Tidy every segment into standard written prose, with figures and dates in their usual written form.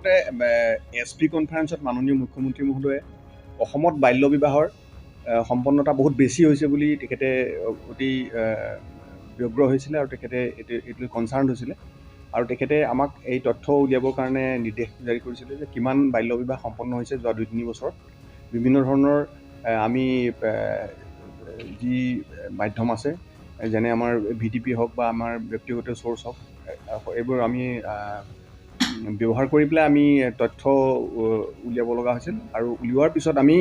নম্বৰতে S P কনফাৰেন্সত মাননীয় মুখ্যমন্ত্ৰী মহোদয়ে অসমত বাল্য বিবাহৰ সম্পন্নতা বহুত বেছি হৈছে বুলি তেখেতে অতি ব্যগ্ৰ হৈছিলে আৰু তেখেতে এইটো কনচাৰ্ণ হৈছিলে আৰু তেখেতে আমাক এই তথ্য উলিয়াবৰ কাৰণে নিৰ্দেশ জাৰি কৰিছিলে যে কিমান বাল্য বিবাহ সম্পন্ন হৈছে যোৱা 2-3 বছৰত। বিভিন্ন ধৰণৰ আমি যি মাধ্যম আছে, যেনে আমাৰ VTP হওক বা আমাৰ ব্যক্তিগত চ'ৰ্চ হওক, এইবোৰ আমি ব্যৱহাৰ কৰি পেলাই আমি তথ্য উলিয়াব লগা হৈছিল। আৰু উলিওৱাৰ পিছত আমি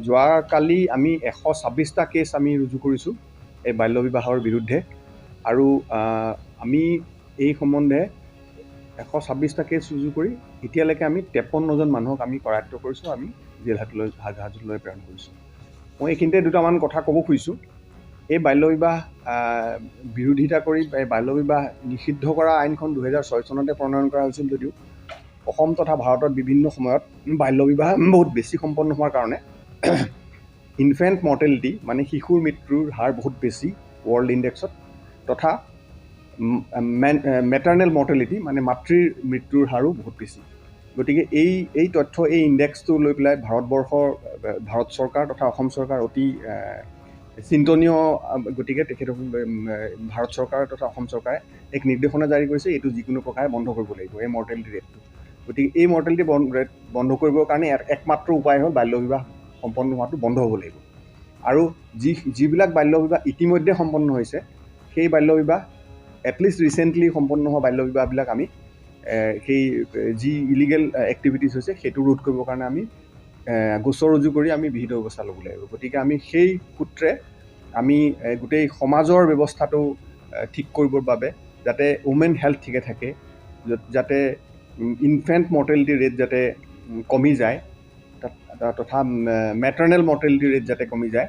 যোৱাকালি আমি 126টা কেছ আমি ৰুজু কৰিছোঁ এই বাল্য বিবাহৰ বিৰুদ্ধে। আৰু আমি এই সম্বন্ধে 126টা কেছ ৰুজু কৰি এতিয়ালৈকে আমি 53জন মানুহক আমি কৰায়ত্ব কৰিছোঁ, আমি জেল হাজোতলৈ প্ৰেৰণ কৰিছোঁ। মই এইখিনিতে দুটামান কথা ক'ব খুজিছোঁ। এই বাল্য বিবাহ বিৰোধিতা কৰি এই বাল্য বিবাহ নিষিদ্ধ কৰা আইনখন 2006 চনতে প্ৰণয়ন কৰা হৈছিল যদিও অসম তথা ভাৰতত বিভিন্ন সময়ত বাল্য বিবাহ বহুত বেছি সম্পন্ন হোৱাৰ কাৰণে ইনফেণ্ট মৰ্টেলিটি মানে শিশুৰ মৃত্যুৰ হাৰ বহুত বেছি ৱৰ্ল্ড ইণ্ডেক্সত, তথা মেটাৰ্নেল মৰ্টেলিটি মানে মাতৃৰ মৃত্যুৰ হাৰো বহুত বেছি। গতিকে এই তথ্য, এই ইণ্ডেক্সটো লৈ পেলাই ভাৰত চৰকাৰ তথা অসম চৰকাৰ অতি চিন্তনীয়। গতিকে তেখেতসকল ভাৰত চৰকাৰ তথা অসম চৰকাৰে এক নিৰ্দেশনা জাৰি কৰিছে, এইটো যিকোনো প্ৰকাৰে বন্ধ কৰিব লাগিব এই মৰ্টেলিটি ৰেটটো। গতিকে এই মৰ্টেলিটি ৰেট বন্ধ কৰিবৰ কাৰণে একমাত্ৰ উপায় হ'ল বাল্য বিবাহ সম্পন্ন হোৱাটো বন্ধ হ'ব লাগিব। আৰু যিবিলাক বাল্য বিবাহ ইতিমধ্যে সম্পন্ন হৈছে, সেই বাল্য বিবাহ এটলিষ্ট ৰিচেণ্টলি সম্পন্ন হোৱা বাল্য বিবাহবিলাক আমি সেই যি ইলিগেল এক্টিভিটিছ হৈছে সেইটো ৰোধ কৰিবৰ কাৰণে আমি গোচৰ ৰুজু কৰি আমি বিহিত ব্যৱস্থা ল'ব লাগিব। গতিকে আমি সেই সূত্ৰে আমি গোটেই সমাজৰ ব্যৱস্থাটো ঠিক কৰিবৰ বাবে, যাতে উমেন হেল্থ ঠিকে থাকে, যাতে ইনফেণ্ট মৰ্টেলিটি ৰেট যাতে কমি যায়, তথা মেটাৰ্নেল মৰ্টেলিটি ৰেট যাতে কমি যায়,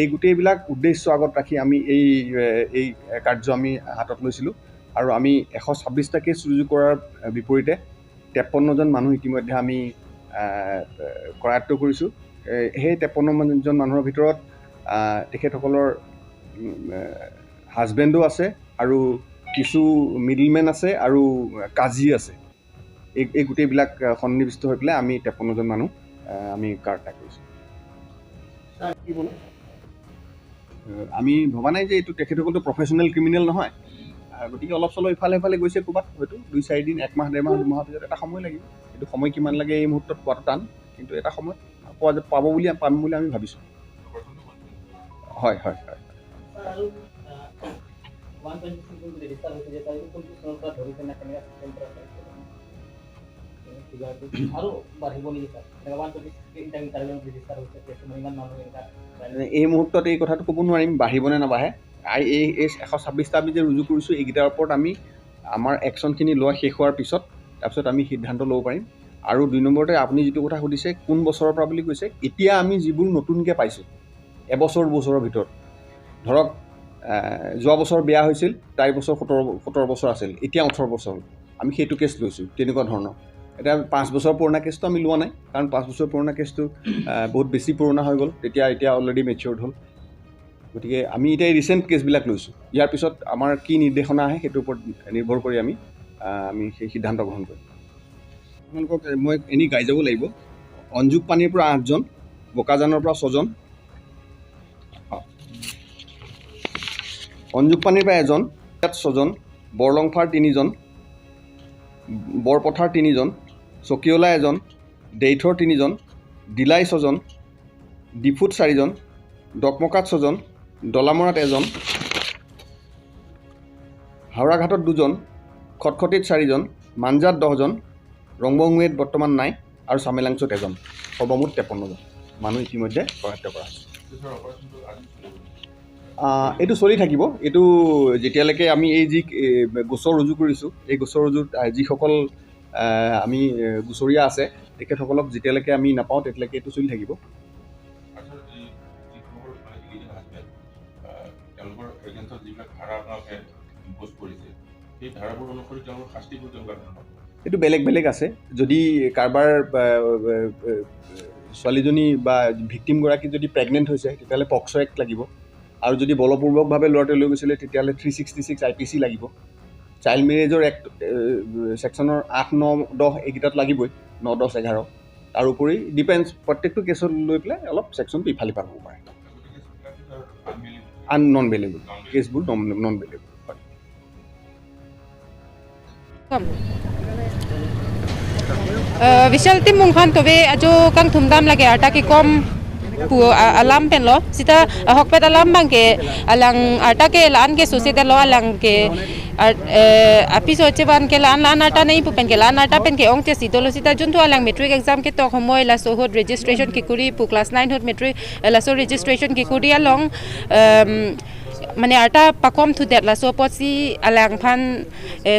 এই গোটেইবিলাক উদ্দেশ্য আগত ৰাখি আমি এই কাৰ্য আমি হাতত লৈছিলোঁ। আৰু আমি 126টা কেছ ৰুজু কৰাৰ বিপৰীতে 53জন মানুহ ইতিমধ্যে আমি কৰায়ত্ব কৰিছোঁ। সেই 53জন মানুহৰ ভিতৰত তেখেতসকলৰ হাজবেণ্ডো আছে আৰু কিছু মিডলমেন আছে আৰু কাজী আছে। এই গোটেইবিলাক সন্নিৱিষ্ট হৈ পেলাই আমি 53জন মানুহ আমি কাৰাত্ত কৰিছোঁ। কি বোলো, আমি ভবা নাই যে এইটো তেখেতসকলতো প্ৰফেচনেল ক্ৰিমিনেল নহয়, গতিকে অলপ চলপ ইফালে সিফালে গৈছে ক'ৰবাত, হয়তো 2-4 দিন, 1 মাহ, 1.5 মাহ, 2 মাহৰ পিছত এটা সময় লাগিব। এইটো সময় কিমান লাগে এই মুহূৰ্তত কোৱাটো টান, কিন্তু এটা সময় পোৱা পাব বুলি পাম বুলি আমি ভাবিছোঁ। হয় হয় হয়। এই মুহূৰ্তত এই কথাটো ক'ব নোৱাৰিম বাঢ়িবনে নাবাঢ়ে। এই 126টা আমি যে ৰুজু কৰিছোঁ, এইকেইটাৰ ওপৰত আমি আমাৰ একশ্যনখিনি লোৱা শেষ হোৱাৰ পিছত তাৰপিছত আমি সিদ্ধান্ত ল'ব পাৰিম। আৰু 2 নম্বৰতে আপুনি যিটো কথা সুধিছে কোন বছৰৰ পৰা বুলি কৈছে, এতিয়া আমি যিবোৰ নতুনকৈ পাইছোঁ এবছৰ দুবছৰৰ ভিতৰত, ধৰক যোৱা বছৰ বিয়া হৈছিল, তাইৰ বছৰ 17 বছৰ আছিল, এতিয়া 18 বছৰ হ'ল, আমি সেইটো কেছ লৈছোঁ। তেনেকুৱা ধৰণৰ এতিয়া 5 বছৰ পুৰণা কেছটো আমি লোৱা নাই, কাৰণ 5 বছৰ পুৰণা কেছটো বহুত বেছি পুৰণা হৈ গ'ল, তেতিয়া এতিয়া অলৰেডি মেচিয়ৰ্ড হ'ল। গতিকে আমি এতিয়া ৰিচেণ্ট কেছবিলাক লৈছোঁ। ইয়াৰ পিছত আমাৰ কি নিৰ্দেশনা আহে সেইটোৰ ওপৰত নিৰ্ভৰ কৰি আমি সেই সিদ্ধান্ত গ্ৰহণ কৰিম। আপোনালোকক মই এনেই গাই যাব লাগিব। অঞ্জুক পানীৰ পৰা 8জন, বোকাজানৰ পৰা 6জন, অঞ্জুক পানীৰ পৰা 1জন, ইয়াত 6জন, বৰলংফাৰ 3জন, বৰপথাৰ 3জন, চকিঅলা 1জন, দেইথৰ 3জন, ডিলাই 6জন, ডিফুত 4জন, ডকমকাত 6জন, দলামৰাত 1জন, হাওৰাঘাটত 2জন, খটখটিত 4জন, মাঞ্জাত 10জন, ৰংবংৱেত বৰ্তমান নাই আৰু চামেলাংচুত 1জন, সৰ্বমুঠ 53জন মানুহ ইতিমধ্যে কৰায়ত্ব কৰা হৈছে। এইটো চলি থাকিব। এইটো যেতিয়ালৈকে আমি এই যি গোচৰ ৰুজু কৰিছোঁ, এই গোচৰ ৰুজুত যিসকল আমি গোচৰীয়া আছে তেখেতসকলক যেতিয়ালৈকে আমি নাপাওঁ তেতিয়ালৈকে এইটো চলি থাকিব। এইটো বেলেগ বেলেগ আছে। যদি কাৰোবাৰ ছোৱালীজনী বা ভিক্টিমগৰাকী যদি প্ৰেগনেণ্ট হৈছে তেতিয়াহ'লে পক্স' এক্ট লাগিব, আৰু যদি বলপূৰ্বকভাৱে ল'ৰাটোৱে লৈ গৈছিলে তেতিয়াহ'লে 366 IPC লাগিব, চাইল্ড মেৰেজৰ এক্ট ছেকশ্যনৰ 8, 9, 10 এইকেইটাত লাগিবই, 9, 10, 11। তাৰোপৰি ডিপেণ্ডছ, প্ৰত্যেকটো কেছত লৈ পেলাই অলপ ছেকশ্যনটো ইফাল সিফাল হ'ব পাৰে। নন বেইলেবল কেছবোৰ, নন বেইলেবল হয়। Vishal tim mung khan tobe ajo kang thumdam lage arta ki kom pu alam pen lo sita hokpet alam bang ke alang arta ke lan ke susita lo alang ke api so chewan ke lan lan arta nahi pu pen ke lan arta pen ke ong che sidolo sita juntu alang matric exam ke tok homoy la so hot registration ki kuri pu class 9 hot matric la so registration ki kuri along মানে আটা পাকম থু det la so pot si alang phan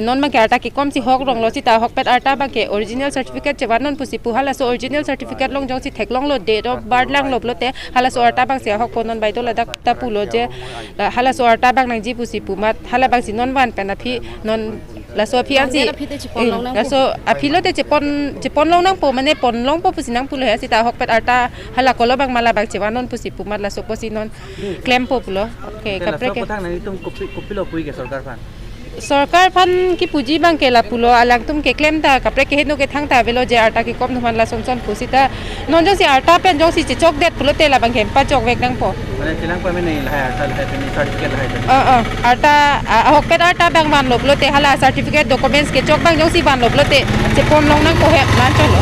non ma ke arta ki kom si hok rong lo si ta hok pet arta ba ke original certificate chewan non pusi pu hala so original certificate long jong si thek long lo date of birth lang lo te hala so arta bang se hok pon non bai to la dak ta pu lo je hala so arta bang nang ji pusi pu mat hala bang si non van pen phi non la so phi an si la so a phi lo te chepon chepon long nang po mane pon long po pusi nang pu lo si ta hok pet arta hala ko lo bang mala bang chewan non pusi pu mat la so posi non claim po pu lo okay সরকার ফান কি পুঁজি বাং কে লা পুলো আলাং তুম কে claim তা কাপড়ে কে হেনো কে থাং তা below যে আটা কি কম ধমান লা সন সন পুসিতা নন জসি আটা পেন জসি চে চক দেত পুলো তেলা বাং হেম্পা চক বেক নাং পো মানে চিলাং পামে নেই লাহাই আটা লাহাই পেনি সার্টিফিকেট লাহাই অ অ আটা হকপেট আটা বাং বান লোবলো তে হালা সার্টিফিকেট ডকুমেন্টস কে চক বাং জসি বান লোবলো তে চে পন লং নাং পো হে লান চলো।